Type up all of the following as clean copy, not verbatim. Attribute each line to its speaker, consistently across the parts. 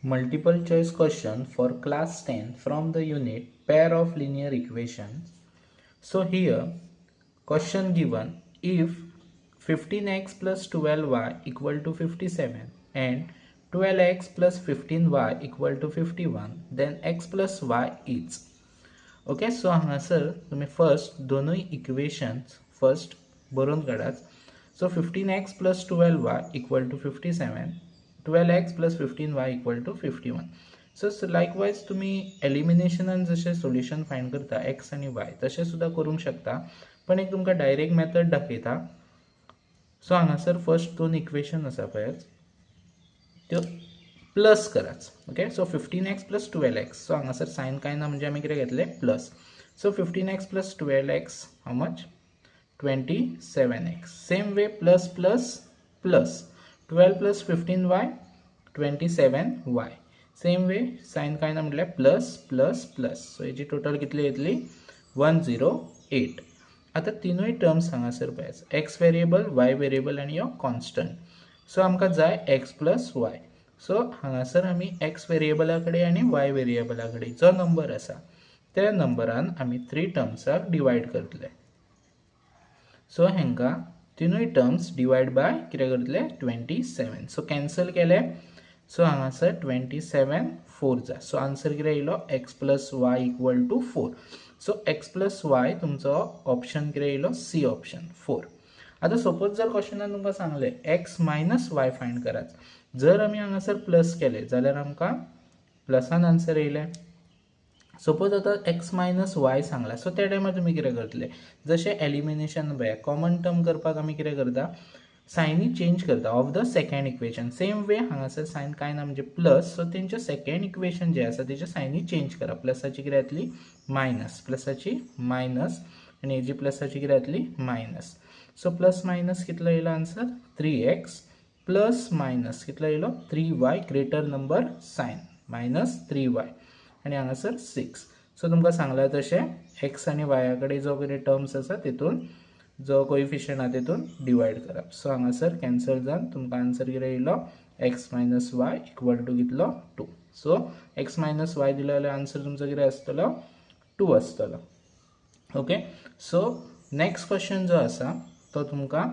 Speaker 1: Multiple choice question for class 10 from the unit pair of linear equations. So here question given: if 15x plus 12y equal to 57 and 12x plus 15y equal to 51, then x plus y is. Okay, so हांगासर तुमी first दोनूय equations first बरोवन काडात. So 15x plus 12y equal to 57, 12x plus 15y equal to 51. So likewise तुमी एलिमिनेशनान जशें solution find करता x आनी Y, तशें सुद्दां करूंक शकता, पण एक तुमकां डायरेक्ट मेथड दाखयता. सो हांगासर फर्स्ट दोन इक्वेशन आसा पळयात, त्यो प्लस करात. Okay, so 15x plus 12x. So हांगासर सायन कांय ना, म्हणजे आमी कितें घेतलें? Plus. So 15x plus 12x, how much? 27x. Same way, plus plus plus, 12 plus 15y, 27y. Same way, sign कांय ना म्हटल्यार प्लस प्लस प्लस. सो हेजी टोटल कितली येतली? 108. आतां तिनूय टर्म्स हांगासर पळयात, एक्स वेरिएबल, वाय वेरिएबल आनी यो कॉन्स्टंट. सो आमकां जाय एक्स प्लस वाय. सो हांगासर आमी एक्स वेरिएबला कडेन आनी वाय वेरिएबला कडेन जो नंबर आसा, त्या नंबरान आमी थ्री टर्म्साक डिवायड करतले. सो हांकां तिनूय टर्म्स डिवायड बाय कितें करतले? Twenty seven. सो कॅन्सल केले. सो हांगासर ट्वेंटी सेवन फोर जा. सो आन्सर कितें येयलो? X plus y equal to 4. So x plus y तुमचो ऑप्शन कितें येयलो? C option, four. आतां सपोज जर क्वेश्चनान तुमकां सांगलें एक्स मायनस वाय फायंड करात, जर आमी हांगासर प्लस केले जाल्यार आमकां प्लसान आन्सर येयलें. सपोज आतां एक्स मायनस वाय सांगला, सो त्या टायमार तुमी कितें करतले? जशें एलिमिनेशन पळया, कॉमन टर्म करपाक आमी कितें करता? सायनी चेंज करता of the second equation. Same way, हांगासर सायन कांय ना म्हणजे प्लस. सो तेंचे सेकंड इक्वेशन जें आसा, तेजे सायनी चेंज करा. प्लसाची कितें जातली? मायनस. प्लसाची मायनस आनी हेजी प्लसाची कितें जातली? मायनस. सो प्लस मायनस कितलो येयलो answer? Three x plus minus कितलो येयलो? Three y. Greater number sign, minus three y आनी हांगासर सिक्स. सो तुमकां सांगलां तशें एक्स आनी वाया कडेन जो कितें टर्म्स आसा, तितून जो कोइफिशियंट आहा, तितून डिवायड करप. सो हांगासर कॅन्सल जावन तुमकां आन्सर कितें येयलो? X minus y equal to कितलो? Two. So x minus y दिलो जाल्यार आन्सर तुमचो कितें आसतलो? टू आसतलो. ओके, सो नेक्स्ट क्वेश्चन जो आसा, तो तुमकां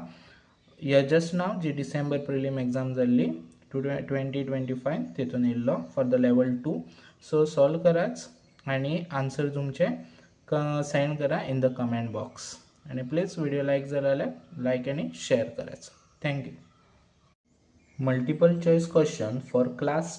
Speaker 1: ह्या जस्ट नाव जी डिसेंबर प्रिलीम एग्जाम जाल्ली टू ट्वेंटी ट्वेंटी फायव, तितून येयल्लो for the level two. So solve कराच आनी आन्सर तुमचे सेंड करा इन the comment box. आनी प्लीज व्हिडिओ लायक जालो जाल्यार लायक आनी शेअर कराच. Thank you. Multiple choice question for class